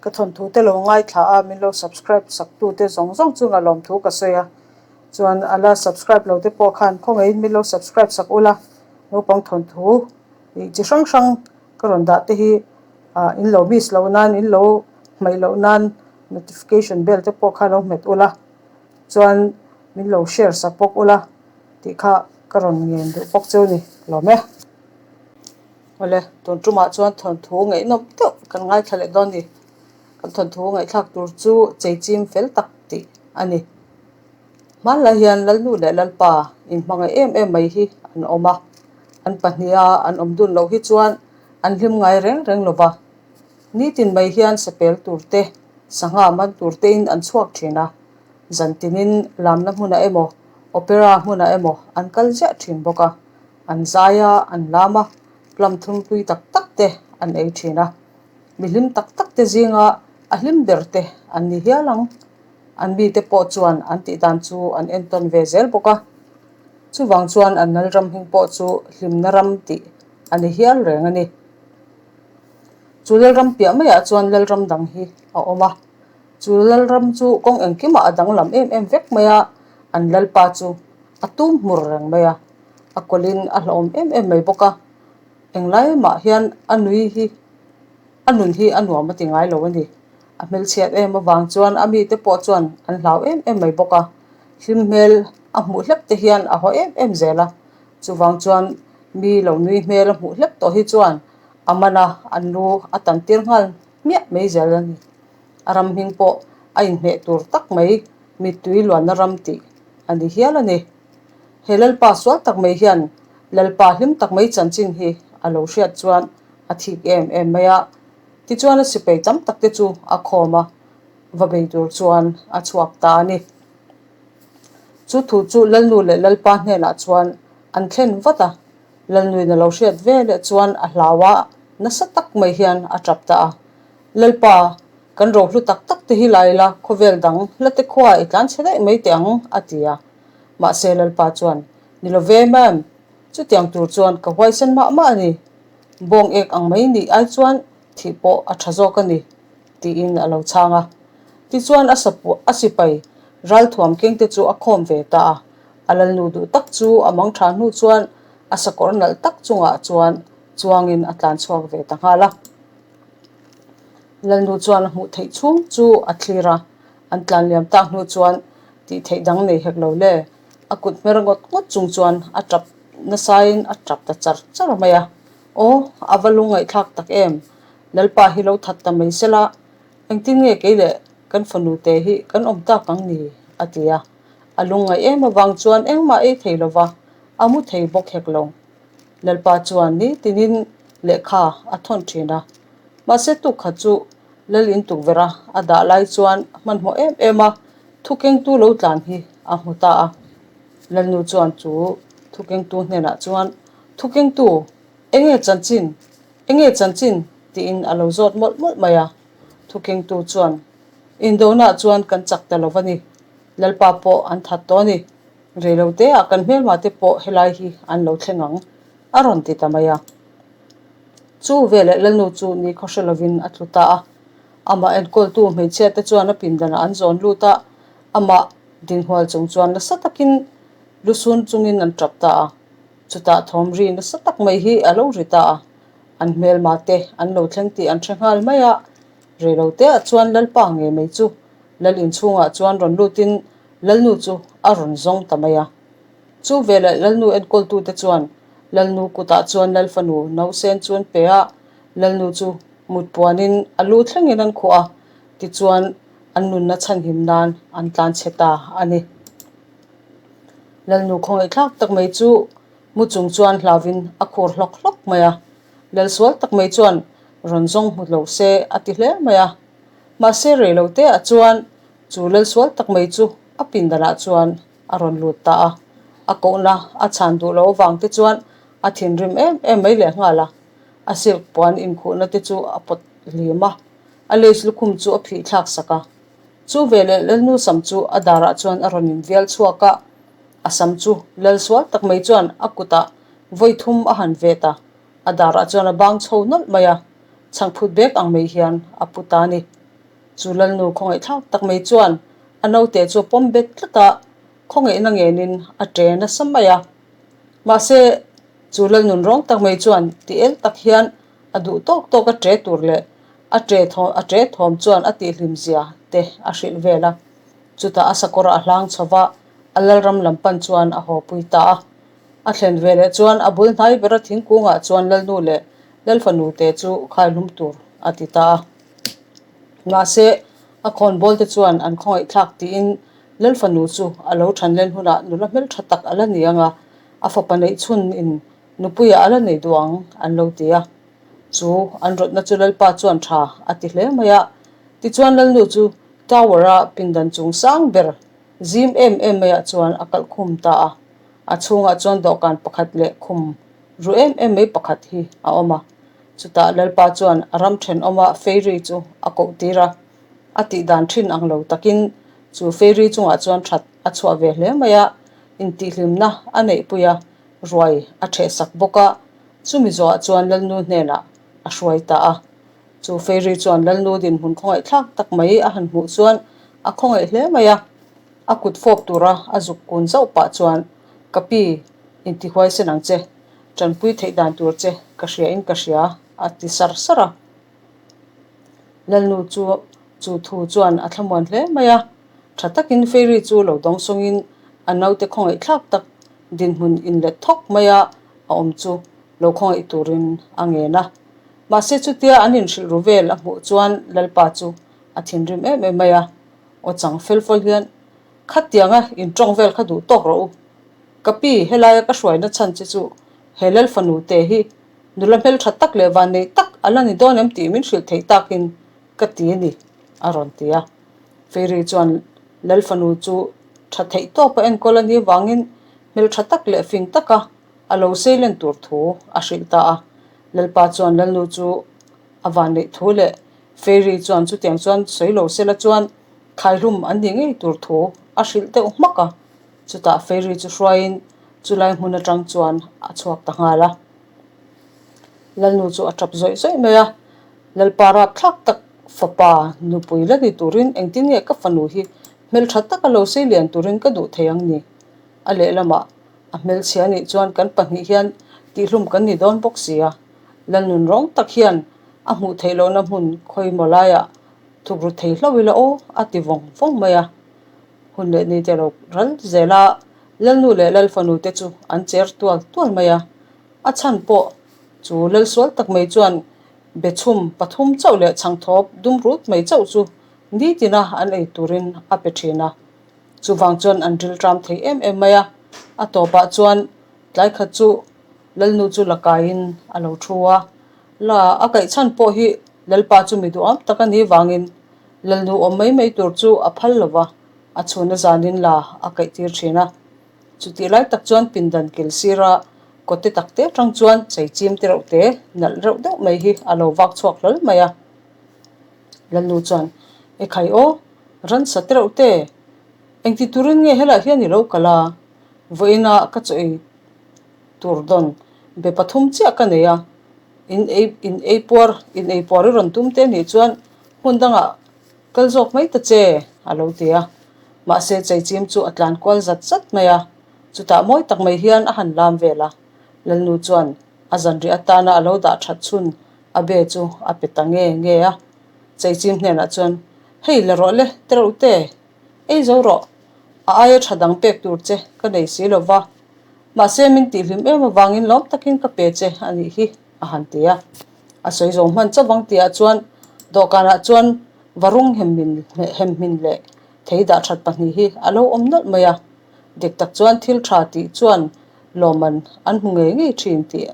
Ka thawnthu te lo ngaithla a, min lo subscribe sak tu te zawng zawng chunga lawmthu ka sawi a. Chuan a la subscribe lo te pawh khan khawngaihin min lo subscribe sak ula, naupang thawnthu ih chi hrang hrang ka rawn dah te hi ah in lo miss loh nan in lo hmaih loh nan notification bell te pawh kha lo hmet ula chuan min lo share sak bawk ula tih kha ka rawn ngen duh bawk chu ni lawm e. Awle tun tumah chuan thawnthu ngaihnawm deuh kan ngaithla leh dawn ni. Kan thawnthu ngaihthlak tur chu cheichim fel tak tih a ni. Hmanlai hian Lalnu leh Lalpa inhmangaih em em mai hi an awm a, an pahniha an awm dun loh hi chuan an hlim ngai reng reng lo va. Nitin mai hian sapel tur te, sangha man tur tein an chhuak thin a, zantinin lamna hmunah emaw, opera hmunah emaw an kal ziah thin bawk a, an zai a, an lam a, plum thungpui tak tak te an ei thin a. Mi hlim tak tak te zinga a hlim ber te an ni hial ang. An mite pawh chuan an tih dan chu an entawn ve zel bawk a, chuvang chuan an Lalram hming pawh chu hlimna ram tih a ni hial reng a ni. Chu Lalram piah maiah chuan Lalram dang hi a awm a, chu Lalram chu kawng engkimah a danglam em em vek mai a, an Lalpa chu a tum hmur reng mai a, a kawlhin a hlauhawm em em mai bawk a, englai mah hian a nui hi A nun hi a nuam a ti ngai lo a ni. A hmelchhiat em avang chuan a mite pawh chuan an hlau em em mai bawk a. Hlim hmel a hmuh hlep te hian a haw em em zel a. Chuvang chuan mi lo nui hmel a hmuh hlep tawh hi chuan a man a, an lu a tan tir nghal hmiah mai zel a ni. A ram hming pawh a inhmeh tur tak mai mittui luanna ram tih a ni hial a ni. He Lalpa sual tak mai hian Lalpa hlim tak mai chanchin hi a lo hriat chuan a thik em em mai a. Tichuan a sipai tam tak te chu a khawm a, va bei tur chuan a chhuak ta a ni. Chu thu chu Lalnu leh Lalpa hnenah chuan an thlen vat a, Lalnuin a lo hriat ve leh chuan a hlau a, nasa tak mai hian a tap ta a. Lalpa, kan rohlu tak tak te hi la ila, khawvel dang hla te khua i tlan chhe daih mai teh ang, a ti a. Mahse Lalpa chuan, Ni lo ve ma'am, chutiang tur chuan ka huaisen mah mah a ni. Bawng ek ang mai nih ai chuan thih pawh a tha zawk a ni, tiin a lo chhang a. Tichuan a sapu a sipai ralthuam kengte chu a khawm ve ta a. A lalnu duh tak chu a mang tha hnu chuan a sakawr nalh tak chungah chuan chuangin a tlan chhuak ve ta nghal a. Lalnu chuan a hmuh theih chhung chu a thlir a, an tlan liam tak hnu chuan tih theih dang nei hek lo le. A kut hmer ngawt ngawt chung chuan a tap nasain a tap ta char char mai a. Aw, a va lungngaihthlak tak em! Lalpa hi lo that ta mai sela, engtin nge kei leh kan fanu te hi kan awm tak ang ni? a ti a. A lungngaih em avang chuan engmah ei thei lova a mu thei bawk hek lo. Lalpa chuan nitinin lehkha a thawn thin a. Mahse tukkhat chu Lal in tukverh a a dah lai chuan hmanhmawh em em a thukengtu lo tlan hi a hmu ta a. Lalnu chuan chu thukengtu hnenah chuan, Thukengtu, enge chanchin? Enge chanchin? tiin a lo zawt mawlh mawlh mai a. Thukengtu chuan, Indonah chuan kan chak ta lo va ni. Lalpa pawh an that tawh a ni. Reiloteah kan hmelmate pawh helai hi an lo thleng ang, a rawn ti ta mai a. Chu veleh Lalnu chu ni khaw hre lovin a tlu ta a. Amah enkawltu hmeichhia te chuan a pindanah an zawn lut a, amah dinhual chung chuan nasa takin lusun chungin an tap ta a. Chutah thawm ri nasa tak mai hi a lo ri ta a, an hmelma te an lo thleng tih an hre nghal mai a. Reiloteah chuan Lalpa ngei mai chu Lal inchhungah chuan rawn lutin Lalnu chu a rawn zawng ta mai a. Chu veleh Lalnu enkawltute chuan Lalnu kutah chuan Lalfanu nausen chu an pe a, Lalnu chu mut puanin a lu thlengin an khuh a, tichuan an nunna chhanhim nan an tlan chhe ta a ni. Lalnu khawngaihthlak tak mai chu mu chung chuan hlauvin a khur hlawk hlawk mai a, Lalsual tak mai chuan rawn zawng hmu lo se a ti hle mai a. Mahse reiloteah chuan chu Lalsual tak mai chu a pindanah chuan a rawn lut ta a, a kohna a chhan duh loh avang te chuan a thinrim em em mai leh nghal a, a silk puan inkhuhna te chu a pawt hlim a, a lace lukhum chu a phih thlak sak a. Chu veleh Lalnu sam chu a darah chuan a rawn invial chhuak a, a sam chu lal sual tak mai chuan a kutah vawi thum a han vet a, a darah chuan a bang chho nawlh mai a, chhangphut bek ang mai hian a pu ta a ni. Chu Lalnu khawngaihthlak tak mai chuan a naute chu a pawm bet tlat a, khawngaihna ngenin a ṭe nasa mai a. Mahse, chu Lalnun rawng tak mai chuan ti el tak hian a duh tawk tawk a ṭe tur leh a ṭe thaw a ṭe thawm chuan a tihhlim zia te a hrilh vel a. Chutah a sakawr a hlang chho va, a Lalram lam pan chuan a haw pui ta a. A thlen ve leh chuan a bul hnai bera thingkungah chuan Lalnu leh Lalfanu te chu khaihlum tur a ti ta a. Mahse, a khawnbawl te chuan an khawngaihthlak tiin Lalfanu chu a lo than len hunah nula hmeltha tak a la ni ang a, a fapa neih chhunin nupuiah a la nei duh ang an lo ti a. Chu an rawtna chu Lalpa chuan tha a ti hle mai a. Tichuan Lalnu chu Tower-a pindan chung sang ber zim em em maiah chuan a kalh khum ta a. A chhungah chuan dawhkan pakhat leh khum ru em em mai pakhat hi a awm a. Chutah Lalpa chuan a ram thenawma fairy chu a koh tir a, a tih dan thin ang lo takin chu fairy chungah chuan that a chhuah ve hle mai a, intihhlimna a neihpui a, ruai a thehsak bawk a, chumi zawhah chuan Lalnu hnenah a hruai ta a. Chu fairy chuan Lalnu dinhmun khawngaihthlak tak mai a han hmuh chuan a khawngaih hle mai a. A kut fawp tura a zuk kun zauh pah chuan, Ka pi, intihuaisen ang che, tanpui theih dan tur che ka hria in ka hria, a ti sar sar a. Lalnu chu chu thu chuan a thlamuan hle mai a, tha takin Fairy chu lo dawng sawngin a naute khawngaihthlak tak dinhmun inlet thawk maia a awm chu lo khawngaih turin a ngen a. Mahse chutia an inhrilh ru vel a hmuh chuan Lalpa chu a thinrim em em mai a. Aw chang fel fawl hian, Khatianga in tawng vel kha duh tawk rawh u. Ka pi, helaia ka hruaina chhan che chu he lal fanu te hi nula hmeltha tak leh vannei tak a la ni dawn em tih min hrilh theih takin ka ti a ni, a rawn ti a. Fairy chuan lal fanu chu tha theih tawpa enkawl a nih avangin hmeltha tak leh fing taka a lo seilen tur thu a hrilh ta a. Lalpa chuan lalnu chu a vanneih thu leh Fairy chuan chutiang chuan sawi lo sela chuan khaihlum an nih ngei tur thu a hrilh deuh hmak a, chutah Fairy chu hruaiin chulai hmun atang chuan a chhuak ta nghal a. Lalnu chu a tap zawih zawih mai a, Lalpa rapthlak tak fapa nupui la ni turin engtin nge ka fanu hi hmeltha taka lo sei lian turin ka duh thei ang ni? A lehlamah a hmelchhia nih chuan kan pahnih hian tihhlum kan ni dawn bawk si a, Lalnun rawng tak hian a hmuh theih lohna hmun khawimaw laiah thuk ru thei hlauh ila aw a ti vawng vawng mai a. Hun leh ni te lo ral zel a, Lalnu leh Lalfanu te chu an cher tual tual mai a. A chhan pawh chu Lalsual tak mai chuan bechhum pathum chauh leh chhangthawp dum rut mai chauh chu nitina an ei turin a pe thin a. Chuvang chuan an rilṭam thei em em mai a. A tawpah chuan tlai khat chu Lalnu chu la kaiin a lo thu a, la a kaih chhan pawh hi Lalpa chu mi duham tak a nih vangin Lalnu awm mai mai tur chu a phal lo va, a chhun a zanin la a kaih tir thin a. Chutih lai tak chuan pindan kil sira kawte tak te atang chuan chei chim te reuh te nalh reuh deuh mai hi a lo vak chhuak hlawl mai a. Lalnu chuan, Ekhai aw, ransa te reuh te, engti turin nge helaiah hian i lo kal a, vawiinah ka chaw ei tur dawn be pathum chiah ka nei a, in ei in ei puar in ei puar i rawn tum te nih chuan hmun dangah kal zawk mai ta che a lo ti a, mahse cheichim chu a tlan kual zat zat mai a, chutah mawi tak mai hian a han lam vel a, Lalnu chuan a zanriah atana a lo dah that chhun a be chu a pe ta nge nge a, cheichim hnenah chuan hei la rawh le tereuh te ei zo rawh a aia tha dang pek tur che ka nei si lo va. Mahse min tihhlim em avangin lawm takin ka pe che a nih hi, a han ti a. A sawi zo hman chauh vang tihah chuan dawhkanah chuan varung hemhmin hemhmin leh thei dah that pahnih hi a lo awm nawlh mai a. Dik tak chuan thil tha tih chuan lawmman an hmu ngei ngei thin tih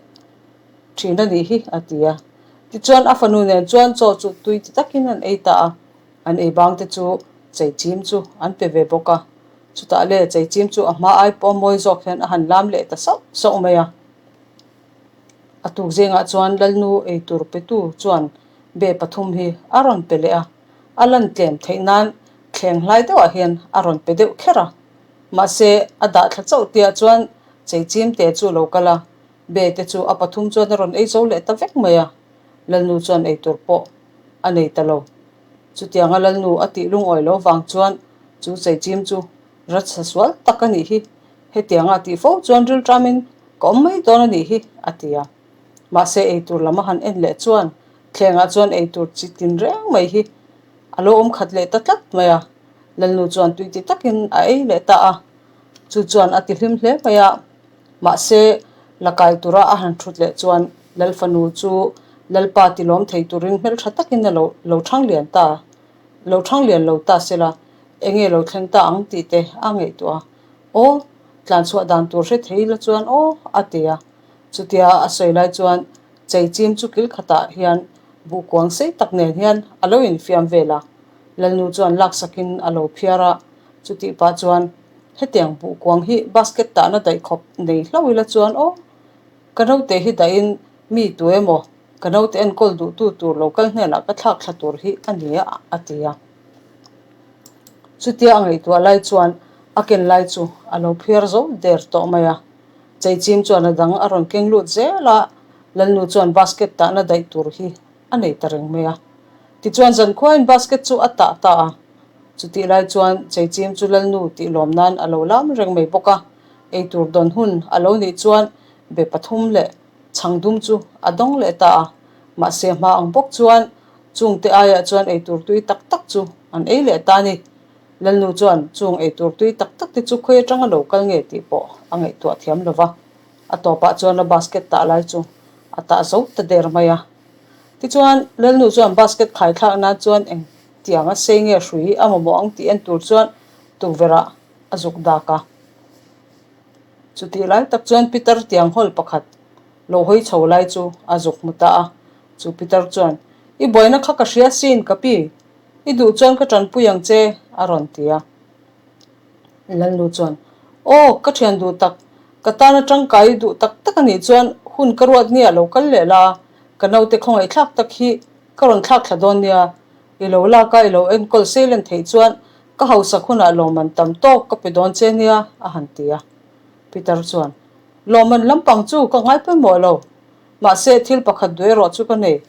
thin a nih hi, a ti a. Tichuan a fanu nen chuan chaw chu tui ti takin an ei ta a. An ei bang te chu cheichim chu an pe ve bawk a. Chutah le cheichim chu a hma ai pawh mawi zawk hian a han lam leh ta sauh sauh mai a. A tuk zingah chuan Lalnu eitur petu chuan be pathum hi a rawn pe leh a, a lan tlem theih nan thleng hlai deuhah hian a rawn pe deuh kher a. Mahse, a dah thla chauh tihah chuan cheichim te chu a lo kal a, be te chu a pathum chuan a rawn ei zo leh ta vek mai a. Lalnu chuan eitur pawh a nei ta lo. Chutianga Lalnu a tih lungawi lo vang chuan chu cheichim chu ratsa sual tak a nih hi, hetianga a tih fo chuan rilṭamin ka awm mai dawn a nih hi, a ti a. Mahse eitur lam a han en leh chuan thlengah chuan eitur chi tin reng mai hi a lo awm khat leh ta tlat mai a. Lalnu chuan tui ti takin a ei leh ta a, chu chuan a ti hlim hle mai a. Mahse la kai tura a han thut leh chuan Lal fanu chu Lalpa ti lawm thei turin hmeltha takin a lo lo thang lian ta, lo thang lian lo ta sela, enge lo thleng ta ang tih te a ngaihtuah a. Aw, tlanchhuah dan tur hre thei la chuan aw, a ti a. Chutia a sawi lai chuan cheichim chu kil khatah hian buhkuang sei tak nen hian a lo infiam vel a. Lalnu chuan laksakin a lo phiar a, chutih pah chuan hetiang buhkuang hi basket tahna daih khawp nei hlauh ila chuan aw, ka naute hi dahin mi tu emaw ka naute enkawl duhtu tur lo kal hnenah ka thlak thla tur hi a ni a, a ti a. Chutia a ngaihtuah lai chuan a ken lai chu a lo phiar zo der tawh mai a. Cheichim chuan a dang a rawn keng lut zel a, Lalnu chuan basket tahna daih tur hi a nei ta reng mai a. Tichuan zankhuain basket chu a tah ta a, chutih lai chuan Cheichim chu Lalnu tih lawm nan a lo lam reng mai bawk a, eitur dawn hun a lo nih chuan be pathum leh chhang dum chu a dawng leh ta a, mahse hma ang bawk chuan chungte aiah chuan eitur tui tak tak chu an ei leh ta a ni. Lalnu chuan chung eitur tui tak tak te chu khawi atanga lo kal nge tih pawh a ngaihtuah thiam lo va, a tawpah chuan a basket tah lai chu a tah zo ta der mai a. Tichuan, Lalnu chuan basket khai thlak nan chuan eng tianga sei nge hrui a mamawh ang tih en tur chuan tukverh ah a zuk dak a. Chutih lai tak chuan Pitar tiang hawl pakhat lo hawi chho lai chu a zuk hmu ta a. Chu Pitar chuan, I buaina kha ka hria sin, ka pi. I duh chuan ka tanpui ang che, a rawn ti a. Lalnu chuan, Aw, ka thian duh tak, ka tana tangkai i duh tak tak a nih chuan hun ka ruat nia lo kal leh la, ka naute khawngaihthlak tak hi ka rawn thlak thla dawn nia, i lo lak a i lo enkawl sei len theih chuan ka hausak hunah lawmman tam tawk ka pe dawn che nia, a han ti a. Peter chuan, Lawmman lampang chu ka ngai pawimawh lo, mahse thil pakhat duh erawh chu ka nei.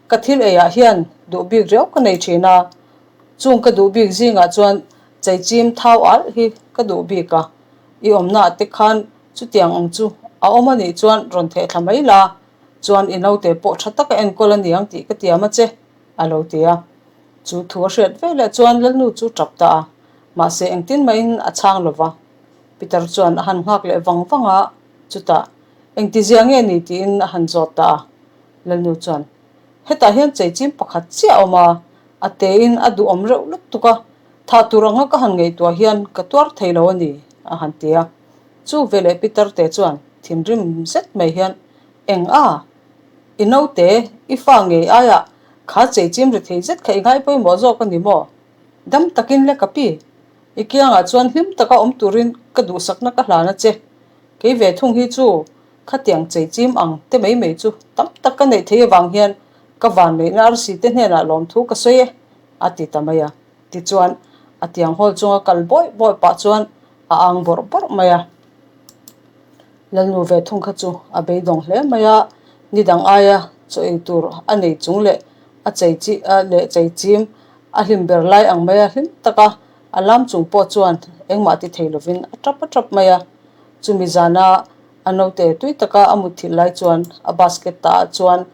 Ka thil eiah hian duh bik riau ka nei thin a, chung ka duh bik zingah chuan cheichim thau alh hi ka duh bik a, i awmnaah te khan chutiang ang chu a awm a nih chuan rawn theh thla mai la, chuan i naute pawh tha taka enkawl a niang tih ka tiam a che, a lo ti a. Chu thu a hriat veleh chuan Lalnu chu tap ta a, mahse engtin mahin a chhang lo va. Peter chuan a han nghak leh vang vang a, chutah engtizia nge ni tiin a han zawt ta a. Lalnu chuan, Hetah hian cheichim pakhat chiah a awm a, a tein a duhawm reuh lutuk a, thah tur anga ka han ngaihtuah hian ka tuar thei lo a ni, a han ti a. Chu veleh Peter te chuan thinrim zet mai hian, Eng a? I naute, i fa ngei aiah kha cheichim ri thei zet kha i ngai pawimawh zawk a ni maw? Dam takin le ka pi, i kiangah chuan hlim taka awm turin ka duhsakna ka hlan a che. Kei ve thung hi chu Khatiang cheichim ang te mai mai chu tam tak ka neih theih avang hian ka vanneihna arsi te hnenah lawmthu ka sawi e, a ti ta mai a. Tichuan, a tiang hawl chunga kal bawih bawih pah chuan a ang bawrh bawrh mai a. Lalnu ve thung kha chu a beidawng hle mai a, nidang aia chaw ei tur a nei chung leh a chei chi leh cheichim a hlim ber lai ang mai a hlim taka a lam chung pawh chuan engmah ti thei lovin a tap a tap mai a. Chumi zana A naute tui taka a mutthilh lai chuan a basket ta ah chuan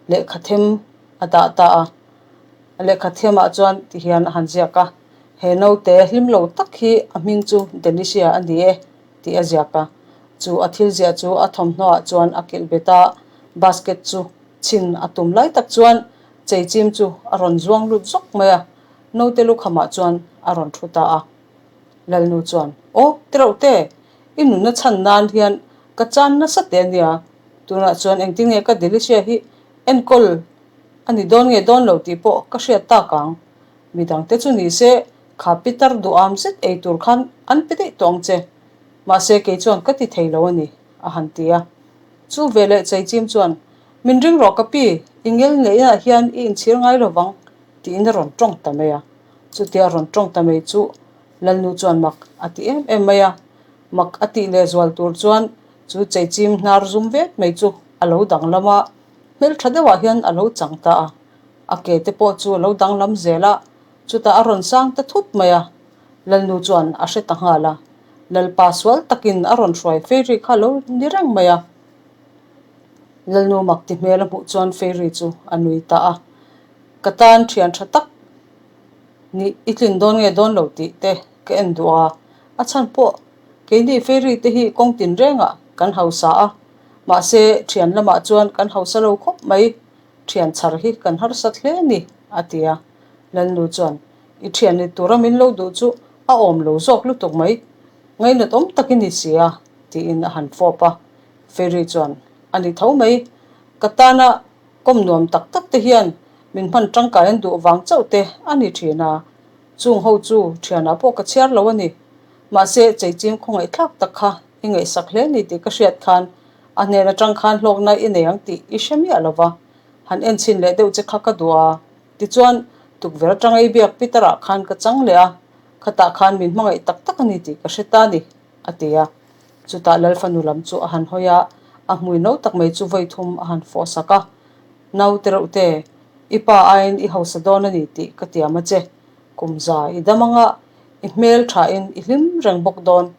lehkha them a dah ta a, a lehkha them ah chuan ti hian a han ziak a, he naute hlim lo tak hi a hming chu Delicia a ni e tih a ziak a, chu a thil ziah chu a thawmhnaw ah chuan a kilh bet a, basket chu chhin a tum lai tak chuan cheichim chu a rawn zuang lut zawk mai a, naute lukhamah chuan a rawn thu ta a. Lalnu chuan, Aw, tirauhte, i nunna chhan nan hian ka chan nasa teh a nia, tunah chuan engtin nge ka Delicia hi enkawl a ni dawn nge dawn lo tih pawh ka hriat tak ang. Midangte chu ni se kha pitar duham zet ei tur khan an pe daih tawh ang che. Mahse kei chuan ka ti thei lo a ni, a han ti a. Chu veleh Cheichim chuan, Min ring rawh ka pi, i ngel neihnaah hian i inchhir ngai lo vang, tiin a rawn tawng ta mai a. Chutia a rawn tawng ta mai chu Lalnu chuan mak a ti em em mai a, mak a tih lehzual tur chuan chu cheichim hnar zum vet mai chu a lo danglam a, hmeltha deuhah hian a lo chang ta a. A ke te pawh chu a lo danglam zel a, chutah a rawn sang ta thut mai a. Lalnu chuan a hre ta nghal a, Lalpa sual takin a rawn hruai Fairy kha a lo ni reng mai a. Lalnu mak ti hmel a hmuh chuan Fairy chu a nui ta a, Ka tan thian tha tak nih i tlin dawn nge dawn lo tih te ka en duh a, a chhan pawh keini Fairy te hi kawng tin rengah kan hausa a, mahse thian lamah chuan kan hausa lo khawp mai, thian chhar hi kan harsat hle a ni, a ti a. Lalnu chuan, I thian ni tura min lo duh chu a awm lo zawk lutuk mai, ngainat awm tak i ni si a, tiin a han fawp a. Fairy chuan, A ni tho mai, ka tana kawm nuam tak tak te hian min hman tangkai an duh vang chauh te a ni thin a, chung ho chu thianah pawh ka chhiar lo a ni. Mahse, cheichim khawngaihthlak tak kha i ngaihsak hle ni tih ka hriat khan a hnen atang khan hlawkna i nei ang tih i hre miah lo va, han enchhin leh deuh che kha ka duh a. Tichuan, tukverh atanga i biak Peter-ah khan ka chang leh a, khatah khan min hmangaih tak tak a ni tih ka hre ta a ni, a ti a. Chutah Lalfanu lam chu a han hawi a, a hmui no tak mai chu vawi thum a han fawh sak a, Naute reuh te, i pa aiin i hausa dawn a ni tih ka tiam a che. Kum za i dam anga i hmel thain i hlim reng bawk dawn.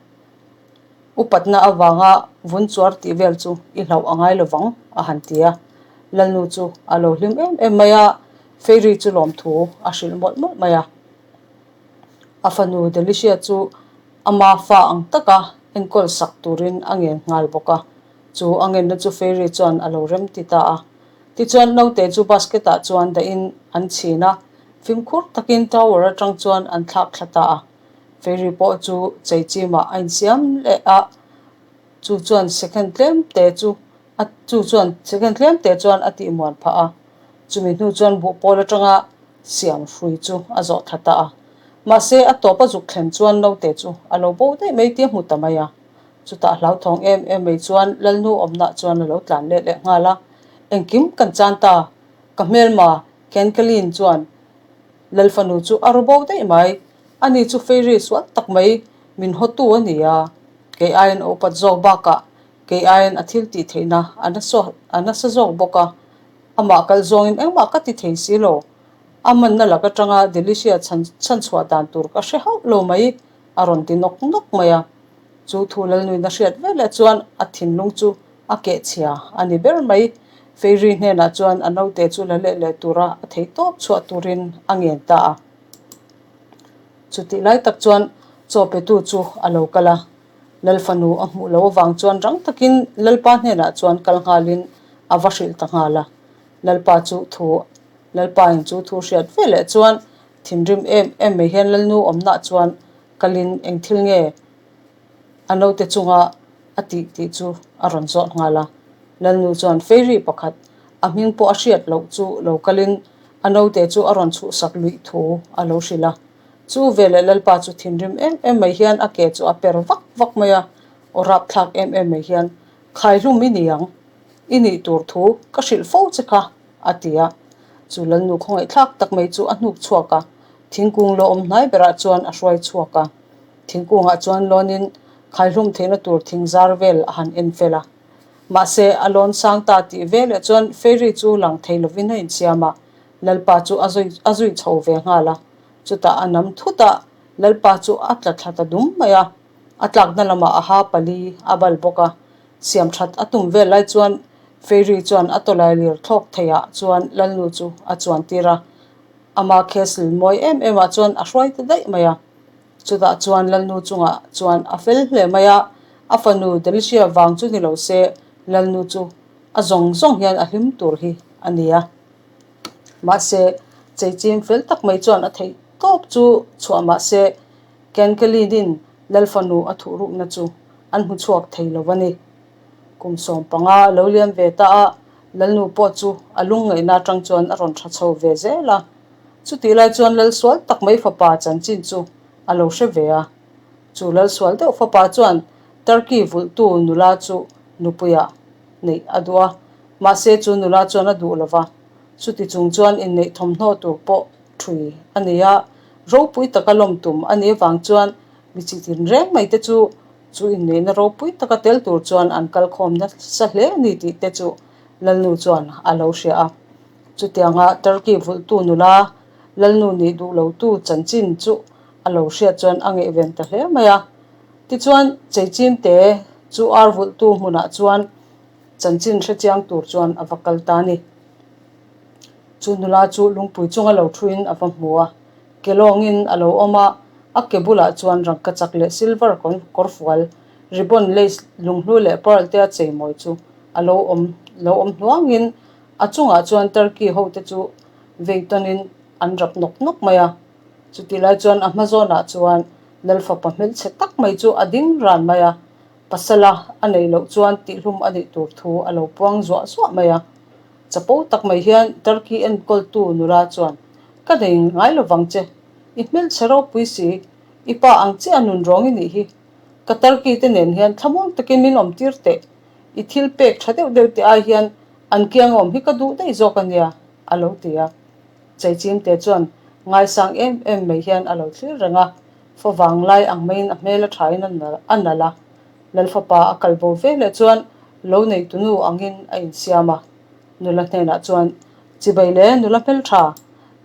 Upatna avanga vun chuar tih vel chu i hlauh a ngai lovang, a han ti a. Lalnu chu a lo hlim em em mai a, Fairy chu lawmthu a hrilh mawlh mawlh mai a. A fanu Delicia chu ama fa ang taka enkawl sak turin a ngen nghal bawk a. Chu a ngenna chu Fairy chuan a lo rem ti ta a. Tichuan naute chu basket ah chuan dahin an chhin a, fimkhur takin tower atang chuan an thlak thla ta a. Fairy pawh chu chei chimah a insiam leh a, chu chuan second tlem te chu a chu chuan second tlem te chuan a tihmuan phah a. Chumi hnu chuan buhpawl atanga siam hrui chu a zawh thla ta a. Mahse a tawp a zuk thlen chuan naute chu a lo bo daih mai tih a hmu ta mai a. Chutah hlauthawng em em mai chuan Lalnu awmnah chuan a lo tlan let leh nghal a, Engkim kan chan ta, ka hmelma Kenkelin chuan Lalfanu chu a ru bo daih mai, ani chu Fairy sual tak mai min hawtu a ni a, kei aiin a upat zawk bakah kei aiin a thil tih theihna a a nasa zawk bawk a, amah kal zawngin engmah ka ti thei si lo, a manna lak atanga Delicia chhan chhanchhuah dan tur ka hre hauh lo mai, a rawn ti nawk nawk mai a. Chu thu Lalnuina hriat veleh chuan a thinlung chu a kehchhia a ni ber mai. Fairy hnenah chuan a naute chu la let leh tura a thei tawp chhuah turin a ngen ta a. Chutih lai tak chuan chaw petu chu a lo kal a. Lal fanu a hmuh loh avang chuan rang takin Lalpa hnenah chuan kal nghalin a va hrilh ta nghal a. Lalpa chu thu Lalpain chu thu hriat veleh chuan thinrim em em mai hian Lalnu awmnah chuan kalin eng thil nge a naute chunga a tih tih chu a rawn zawt nghal a. Lalnu chuan Fairy pakhat a hming pawh a hriat loh chu lo kalin a naute chu a rawn chhuhsak luih thu a lo hrilh a. Chu veleh Lalpa chu thinrim em em mai hian a ke chu a per vak vak mai a, aw rapthlak em em mai hian, Khaihlum i ni ang, i nih tur thu ka hrilh fo che kha, a ti a. Chu Lalnu khawngaihthlak tak mai chu a hnuk chhuak a, thingkung lawm hnai berah chuan a hruai chhuak a. Thingkungah chuan lawnin khaihlum theihna tur thing zar vel a han en fel a. Mahse, a lawn sang ta tih veleh chuan Fairy chu lang thei lovin a insiam a, Lalpa chu a zui a zui chho ve nghal a. Chutah a nam thut a, Lalpa chu a tla thla ta dum mai a. A tlakna lamah a ha pali a bal bawk a. Siam that a tum vel lai chuan Fairy chuan a tawlailir thlawk theiah chuan Lalnu chu a chuan tir a. Ama castle mawi em em ah chuan a hruai ta daih mai a. Chutah chuan Lalnu chungah chuan a fel hle mai a, a fanu Delicia vang chu ni lo se Lalnu chu a zawng zawng hian a hlim tur hi a ni a. Mahse, cheichim fel tak mai chuan a theih tawp chu chhuah mahse Kenkelinin Lalfanu a thuhrukna chu an hmu chhuak thei lo a ni. Kum 15 a lo liam ve ta a, Lalnu pawh chu a lungngaihna atang chuan a rawn tha chho ve zel a. Chutih lai chuan Lalsual tak mai fapa chanchin chu a lo hre ve a. Chu Lalsual deuh fapa chuan Turkey vulhtu nula chu nupuiah neih a duh a, mahse chu nula chuan a duh lo va. Chuti chung chuan inneih thawmhnaw tur pawh thui a ni a, ropui taka lawm tum a nih avang chuan mi chi tinreng mai te chu Chu inneihna ropui taka tel tur chuan an kal khawm nasa hle a ni tih te chu Lalnu chuan a lo hria a. Chutianga Turkey vulhtu nula Lalnu nih duh lotu chanchin chu a lo hriat chuan a ngaihven ta hle mai a. Tichuan, Cheichimte chu ar vulhtu hmunah chuan chanchin hrechiang tur chuan a va kal ta a ni. Chu nula chu lungpui chunga lo thuin a va hmu a, ke lawngin a lo awm a, a ke bulah chuan rangkachak leh silver kawrfual, ribbon lace lunghlu leh pearl te a cheimawi chu a lo awm lo awm hnuangin a chungah chuan Turkey hote chu vei tawnin an rap nawk nawk mai a. Chutih lai chuan a hma zawnah chuan Lalfapa hmelchhe tak mai chu a ding ran mai a, pasala a neih loh chuan tihhlum a nih tur thu a lo puang zuah zuah mai a. Chapo tak mai hian Turkey enkawltu nula chuan, Ka nei ngai lo vang che. I hmelchhe ropui si. I pa ang chiah nun rawng i nih hi. Ka Turkey te nen hian thlamuang takin min awm tir teh. I thil pek tha deuh deuh te ai hian an kiang awm hi ka duh daih zawk a nia, a lo ti a. Cheichimte chuan ngaisang em em mai hian a lo thlir reng a. Favang lai ang maiin a hmel a thain a nalh a. Lalfapa a kal bo ve leh chuan lo neitunu angin a insiam a. Nula hnenah chuan, Chibai le, nula hmeltha,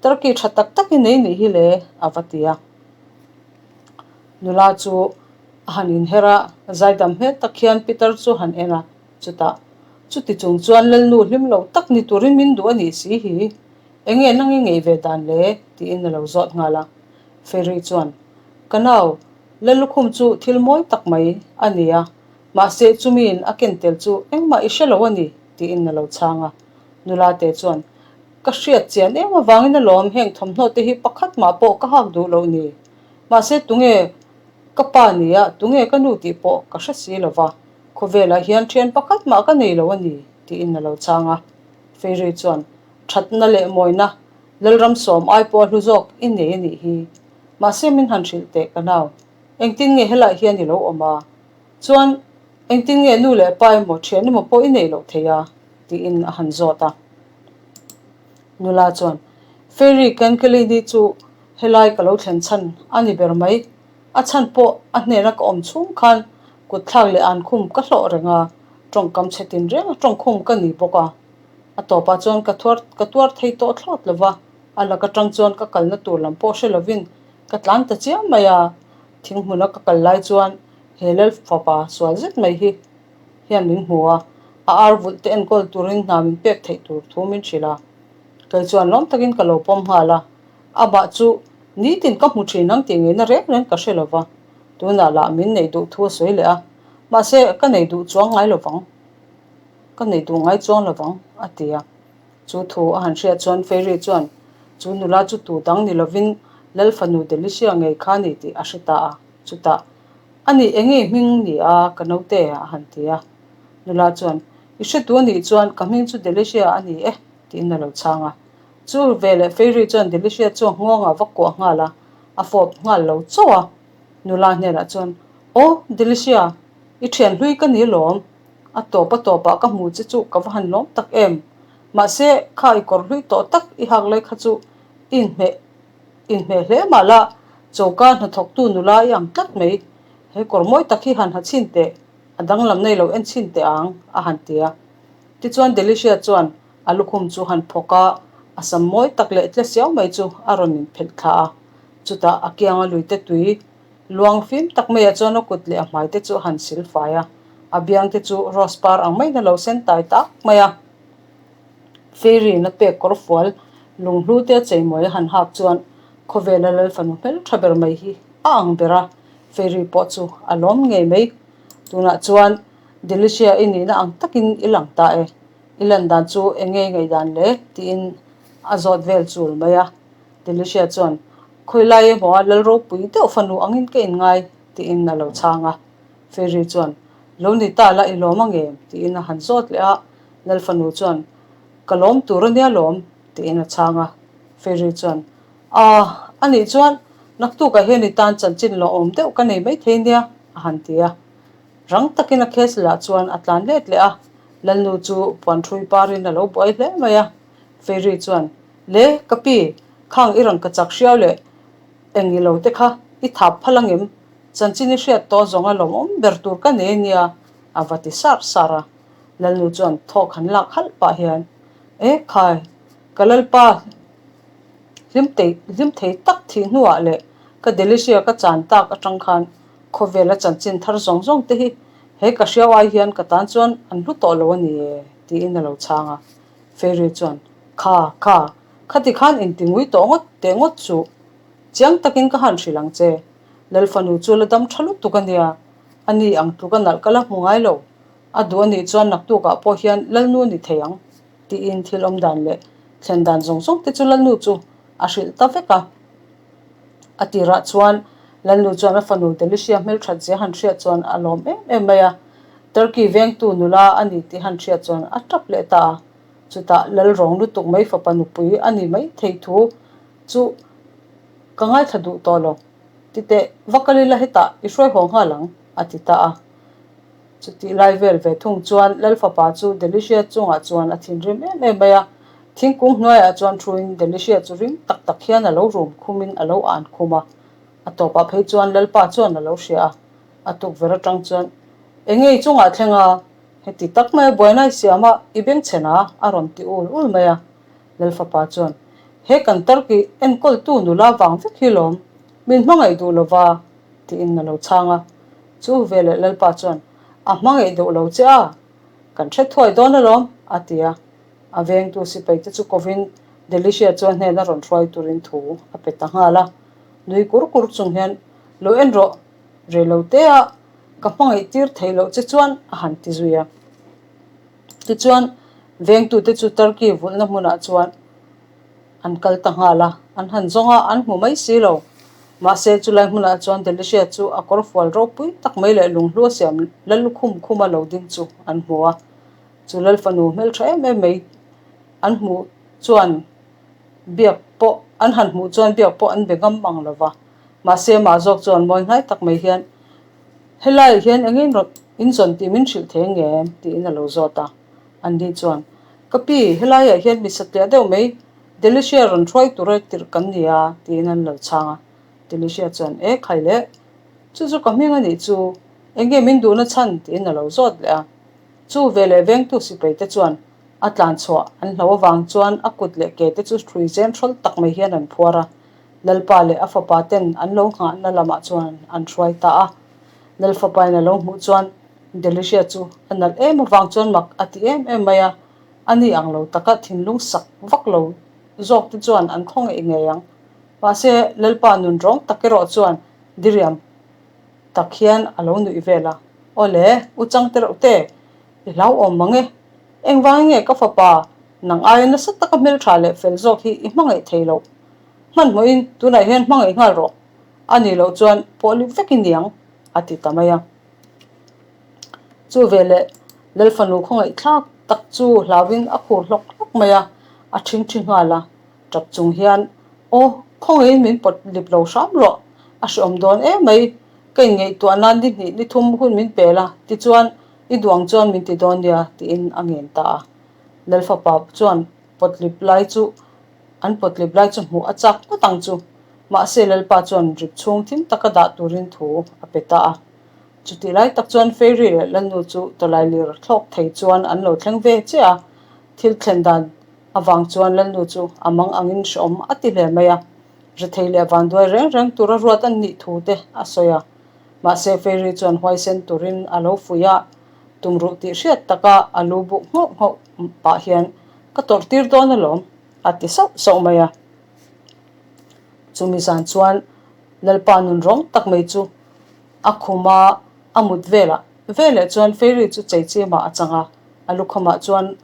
Turkey tha tak tak i nei nih hi le, a va ti a. Nula chu a han inher a, zaidam hmel tak hian Peter chu han en a, chutah, Chuti chung chuan Lalnu hlim lo tak ni turin min duh a nih si hi, enge nang i ngei ve dan le? tiin a lo zawt nghal a. Ferry chuan, Ka nau, Lallukhum chu thil mawi tak mai a ni a, mahse chumiin a ken tel chu engmah i hre lo a ni, tiin a lo chhang a. Nula te chuan, Ka hriat chian em avangin alawm heng thawmhnaw te hi pakhat mah pawh ka hak duh loh ni. Mahse tunge ka pa ni a, tunge ka nu tih pawh ka hre si lo va, khawvelah hian thian pakhat mah ka nei lo a ni, tiin a lo chhang a. Fairy chuan, Thatna leh mawina Lalramsawm ai pawh a hlu zawk i nei a nih hi. Mahse min han hrilh teh ka nau. Engtin nge helai hian i lo awm a? Chuan engtin nge nu leh pa emaw thian emaw pawh i neih loh thei a? tiin a han zawt a. Nula chuan, Fairy Kenkelini chu helai ka lo thlen chhan a ni ber mai. A chhan pawh a hnena ka awm chhung khan kutthlak leh ankhum ka hlawh reng a, tawngkam chhe tin reng a tawngkhum ka ni bawk a. A tawpah chuan ka thuar ka tuar thei tawh thlawt lo va, a lak atang chuan ka kalna tur lam pawh hre lovin ka tlan ta chiam mai a. Thing hmuna ka kal lai chuan he lal fapa sual zet mai hi hian min hmu a, a ar vulh te enkawl turin hna min pek theih tur thu min hrilh a. Kei chuan lawm takin ka lo pawm nghal a, amah chu nitin ka hmu thin ang tih ngeina reng reng ka hre lo va, tunah lah min neih duh thu a sawi leh a, mahse ka nei duh chuang ngai lo vang. Ka nei duh ngai chuang lo vang, a ti a. Chu thu a han hriat chuan Fairy chuan chu nula chu tu dang ni lovin Lal fanu Delicia ngei kha ni tih a hre ta a. Chutah, A nih eng nge hming ni a, ka naute? a han ti a. Nula chuan, I hre tu a nih chuan ka hming chu Delicia a ni e, tiin a lo chhang a. Chu veleh Fairy chuan Delicia chu a nghawngah va kuah nghal a, a fawp nghal lo chauh a. Nula hnenah chuan, Aw, Delicia, i thian hlui ka ni lawm. A tawp a tawpah ka hmu che chu ka va han lawm tak em. Mahse, kha i kawr hlui tawh tak i hak lai kha chu i inhmeh inhmeh hle mah la, choka hnathawktu nula i ang tlat mai. He kawr mawi tak hi han ha chhin teh, a danglam nei lo en chhin teh ang, a han ti a. Tichuan Delicia chuan a lukhum chu han phawk a, a sam mawi tak leh tle siau mai chu a rawn inphelh thla a. Chutah a kianga luite tui Luang fim tak maiah chuan a kut leh a hmai te chu a han sil fai a, a biang te chu rose par ang maiin a lo sen tai tak mai a. Fairy na pek kawr fual lunghlu te a cheimawi a han hak chuan khawvela lal fanu hmel tha ber mai hi a ang ber a, Fairy pawh chu a lawm ngei mai. Tunah chuan Delicia i nihna ang takin i lang ta e, i lan dan chu eng nge i ngaihdan le? tiin a zawt vel chul mai a. Delicia chuan, Khawi lai emaw a lal ropui deuh fanu angin ka inngai, tiin a lo chhang a. Fairy chuan, Lo ni ta la i lawm ang em? tiin a han zawt leh a. Lal fanu chuan, Ka lawm tur a nia lawm, tiin a chhang a. Fairy chuan, Aah, a nih chuan naktukah hian i tan chanchin lawmawm deuh ka nei maithei nia, a han ti a. Rang takin a castle ah chuan a tlan let leh a. Lalnu chu puanṭhui parin a lo buai hle mai a. Fairy chuan, Le, ka pi, khang i rangka chak hriau leh eng i lo te kha i thap phal angem? Chanchin i hriat tawh zawng a lawmawm ber tur ka nei ania, a va ti sar sar a. Lalnu chuan thawk han lak halh pah hian, E khai, Ka Lalpa hlim tei hlim thei tak thih hnuah leh ka Delicia ka chan tak atang khan khawvela chanchin thar zawng zawng te hi he ka hriau ai hian ka tan chuan an hlu tawh lo a ni e, tiin a lo chhang a. Fairy chuan, Kha, kha, khati khan inti ngui tawh ngawt teh ngawt chu chiang takin ka han hrilh ang che. Lalfanu chu la dam tha lutuk a nia, a ni ang tluk a nalh ka la hmu ngai lo. A duh a nih chuan naktukah pawh hian Lalnu ni thei ang, tiin thil awm dan leh thlen dan zawng zawng te chu Lalnu chu a hrilh ta vek a. A tirah chuan Lalnu chuan a fanu Delicia hmelthat zia han hriat chuan a lawm em em mai a, Turkey vengtu nula a ni tih han hriat chuan a tap leh ta a. Chutah Lal rawng lutuk mai fapa nupui a ni mai thei thu chu ka ngaithla duh tawh lo. Titeh, va kal ila hetah i hruai haw nghal ang, a ti ta a. Chutih lai vel ve thung chuan Lal fapa chu Delicia chungah chuan a thinrim em em mai a, thingkung hnuaiah chuan thuin Delicia chu ring tak tak hian a lo rum khumin a lo an khum a. A tawpah phei chuan Lalpa chuan a lo hria a, a tukverh atang chuan, Enge i chungah thleng a? Heti tak mai a buaina i siam a, i bengchhen a? a rawn ti ul ul mai a. Lal fapa chuan, He kan Turkey enkawltu nula vang vek hi lawm, min hmangaih duh lova, tiin a lo chhang a. Chu veleh Lalpa chuan, A hmangaih deuh lo che a, kan hre thuai dawn alawm, a ti a. A vengtu sipaite chu kovin Delicia chuan hnena rawn hruai turin thu a pe ta nghal a. Nui kur kur chung hian, Lo en rawh, rei lo te a, ka hmangaih tir theih loh che chuan, a han ti zui a. Tichuan, vengtute chu Turkey vulhna hmunah chuan An kal ta nghal a, an han zawng a, an hmu mai si lo. Mahse, chulai hmunah chuan Delicia chu a kawr fual ropui tak mai leh lunghlua siam lal khum khuma lo ding chu an hmu a. Chu lal fanu hmeltha em em mai an hmuh chuan biak pawh an han hmuh chuan biak pawh an be ngam ang lo va. Mahse, mah zawk chuan mawi hnai tak mai hian, Helaiah hian eng in rawn inzawn tih min hrilh thei nge? tiin a lo zawt a. Anni chuan, Ka pi, helaiah hian mi satliah deuh mai, Delicia rawn hruai tura tirh kan ni a, tiin an lo chhang a. Delicia chuan, E khai le, chu chu ka hming a nih chu, eng nge min duhna chhan? tiin a lo zawt leh a. Chu veleh vengtu sipaite chuan a tlan chhuah an hlo avang chuan a kut leh ke te chu hrui zen hrawl tak mai hian an phuar a. Lalpa leh a fapa ten an lo nghahna lamah chuan an hruai ta a. Lalfapain a lo hmuh chuan Delicia chu a nalh em avang chuan mak a ti em em mai a, a ni ang lo taka thinlung sak vak lo zawk te chuan an khawngaih ngei ang. Mahse, Lalpa nun rawng tak erawh chuan diriam tak hian a lo nuih vel a, Awle, u chang te reuh te, i hlauhawm mang e. Engvangin nge ka fapa nang aia nasa taka hmeltha leh fel zawk hi i hmangaih thei loh? Hmanhmawhin tunah hian hmangaih nghal rawh, a nih loh chuan pawh lip vek i niang, a ti ta mai a. Chu veleh Lalfanu khawngaih thlak tak chu hlauin a khur hlawk hlawk mai a, a ṭhingṭhi nghal a, ṭap chung hian, Aw, khawngaihin min pawt lip lo hram rawh, a hreawm dawn em mai, ka inngaihtuah nan ni hnih ni thum hun min pel a, tichuan i duang chuan min ti dawn nia, tiin a ngen ta a. Lalfapa chuan pawt lip lai chu an pawt lip lai chu hmuh a chak ngawt ang chu. Mahse Lalpa chuan rip chhung thim taka dah turin thu a pe ta a. Chutih lai tak chuan Fairy leh Lalnu chu tawlai lir thlawk thei chuan an lo thleng ve chiah a. Thil thlen dan avang chuan Lalnu chu a mang angin hrehawm a ti hle mai a. Rethei leh vanduai reng reng tura ruat an nih thu te a sawi a. Mahse Fairy chuan huaisen turin a lo fuih a, tumruh tih hriat taka a lu buk nghauh nghauh pah hian ka tawrh tir dawn alawm a ti sauh sauh mai a. Chumi zan chuan Lalpa nun rawng tak mai chu a khum a, a mut velah veleh chuan Fairy chu cheichimah a chang a, a lukhamah chuan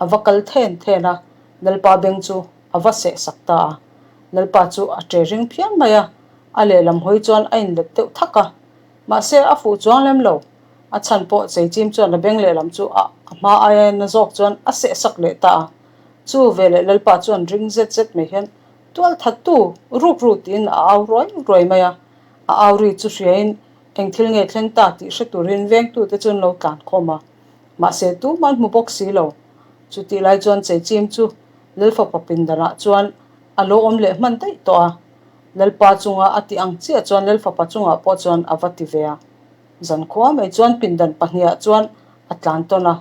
a va kal then then a, Lalpa beng chu a va seh sak ta a. Lalpa chu a ṭe ring phian mai a, a lehlam hawi chuan a inlet deuh thak a. Mahse a fuh chuang lem lo, a chhan pawh cheichim chuan a beng lehlam chu a hma aia na zawk chuan a seh sak leh ta a. Chu veleh Lalpa chuan ring zet zet mai hian Tual thattu ruk ruk tiin a au ruai ruai mai a, a au ri chu hriain eng thil nge thleng ta tih hre turin vengtute chu an lo tlan khawm a, mahse tumah an hmu bawk si lo. Chutih lai chuan Cheichim chu Lalfapa pindanah chuan a lo awm leh hman daih tawh a, Lalpa chunga a tih ang chiah chuan Lalfapa chungah pawh chuan a va ti ve a. Zankhua mai chuan pindan pahnihah chuan a tlan tawn a,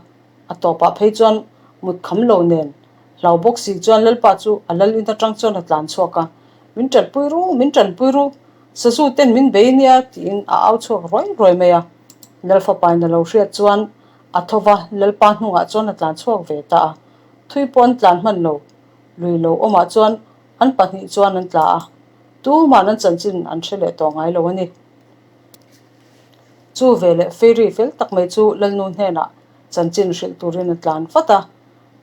a tawpah phei chuan mut kham lo nen. Hlau bawk si chuan Lalpa chu a lal in atang chuan a tlan chhuak a, Min tanpui ru, min tanpui ru, sazu ten min bei nia tiin a au chhuak ruai ruai mai a. Lalfapain a lo hriat chuan a tho va, Lalpa hnungah chuan a tlan chhuak ve ta a. Thui pawh an tlan hman lo, lui lo awmah chuan an pahnih chuan an tla a, tuma'n an chanchin an hre leh tawh ngai lo a ni. Chu veleh Fairy fel tak mai chu Lalnu hnenah chanchin hrilh turin a tlan vat a.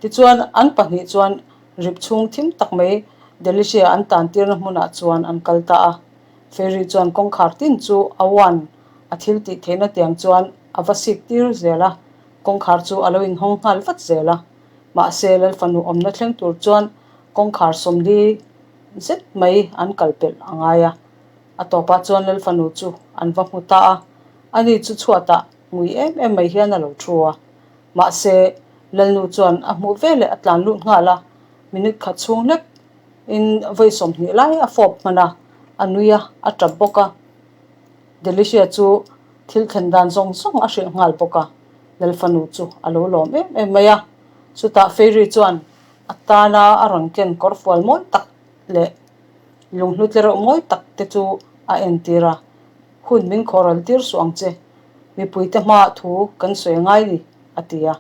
Tichuan, an pahnih chuan rip chhung thim tak mai Delicia an tan tirna hmunah chuan an kal ta a. Fairy chuan kawngkhar tin chu a uan a thil tih theihna tiang chuan a va sik tir zel a, kawngkhar chu a lo inhawng nghal vat zel a. Mahse, Lalfanu awmna thleng tur chuan kawngkhar 40 zet mai an kal pelh a ngai a. A tawpah chuan Lalfanu chu an va hmu ta a, ani chu chhuatah ngui em em mai hian a lo thu a. Mahse, Lalnu chuan a hmuh veleh a tlan lut nghal a, minute khat chhung hlek in vawi 20 lai a fawp hman a, a nui a, a tap bawk a. Delicia chu thil thlen dan zawng zawng a hrilh nghal bawk a, Lalfanu chu a lo lawm em em mai a. Chutah Fairy chuan a tana a rawn ken kawrfual mawi tak leh lunghlu tlereuh mawi tak te chu a entir a, Hun min khawhral tir suh ang che, mipuite hmaah thu kan sawi ngai ni, a ti a.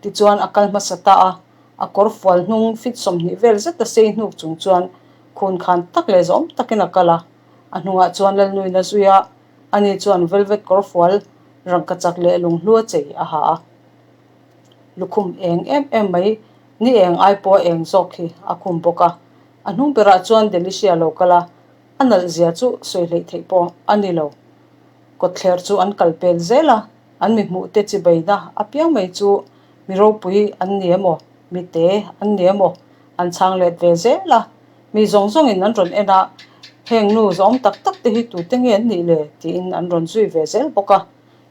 Tichuan a kal hmasa ta a, a kawr fual hnung fit 20 vel zet a sei hnuk chung chuan khun khan tak leh zawm takin a kal a. A hnungah chuan Lalnuin a zui a, ani chuan velvet kawr fual rangkachak leh lunghlu a chei a ha a. Lukhum eng em em mai, ni eng ai pawh a eng zawk hi a khum bawk a. A hnung berah chuan Delicia a lo kal a, A nalh zia chu sawi hleih theih pawh a ni lo. Kawtthler chu an kal pel zel a, an mi hmuh te chibaina apiang mai chu mi ropui an ni emaw, mi te an ni emaw an chhang let ve zel a. Mi zawng zawngin an rawn en a, heng nu zawng tak tak te hi tute nge an nih le tiin an rawn zui ve zel bawk a.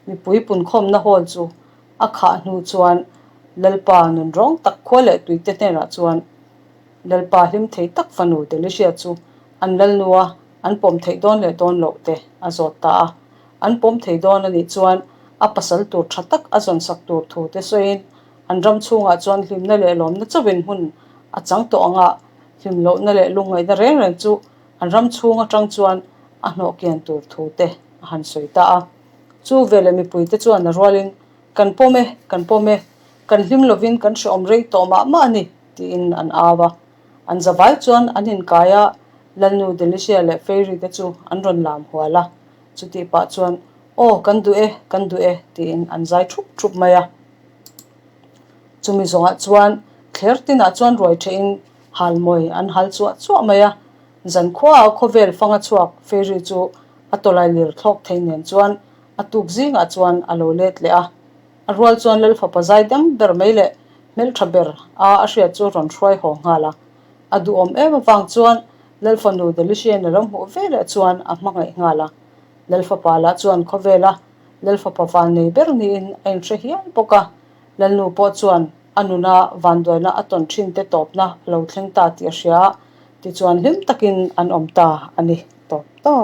Mipui punkhawmna hall chu a khah hnu chuan Lalpa nunrawng tak khua leh tuite hnenah chuan Lalpa hlim thei tak fanu Delicia chu an lalnua an pawm theih dawn leh dawn loh te a zawt ta a. An pawm thei dawn a nih chuan a pasal tur tha tak a zawnsak tur thu te sawiin an ram chhungah chuan hlimna leh lawmna chauhin hmun a chang tawh ang a, hlim lohna leh lungngaihna reng reng chu an ram chhung atang chuan a hnawh kian tur thu te a han sawi ta a. Chu veleh mipuite chuan a rualin, Kan pawm e, kan pawm e, kan hlim lovin kan hrehawm rei tawh mah mah a ni, tiin an au a. An zavai chuan an inkai a, Lalnu Delicia leh Fairy te chu an rawn lam hual a. Chutih pah chuan, Aw, kan duh e, kan duh e, tiin an zai thup thup mai a. Chumi zawngah chuan thler tinah chuan ruai thehin halmawi an hal chuah chuah mai a. Zankhuaah khawvel fanga chhuak Fairy chu a tawlai lir thlawk thei nen chuan a tuk zingah chuan a lo let leh a. A rual chuan Lalfapa zaidam ber mai leh hmeltha ber a a hriat chu rawn hruai haw nghal a. A duhawm em avang chuan Lalfanu Delician a lo hmuh veleh chuan a hmangaih nghal a. Lalfapa lah chuan khawvela Lalfapa van nei ber niin a inhre hial bawk a. Lalnu pawh chuan a nuna vanduaina a tawn thin te tawpna a lo thleng ta tih a hria a, tichuan hlim takin an awm ta a ni tawp ta.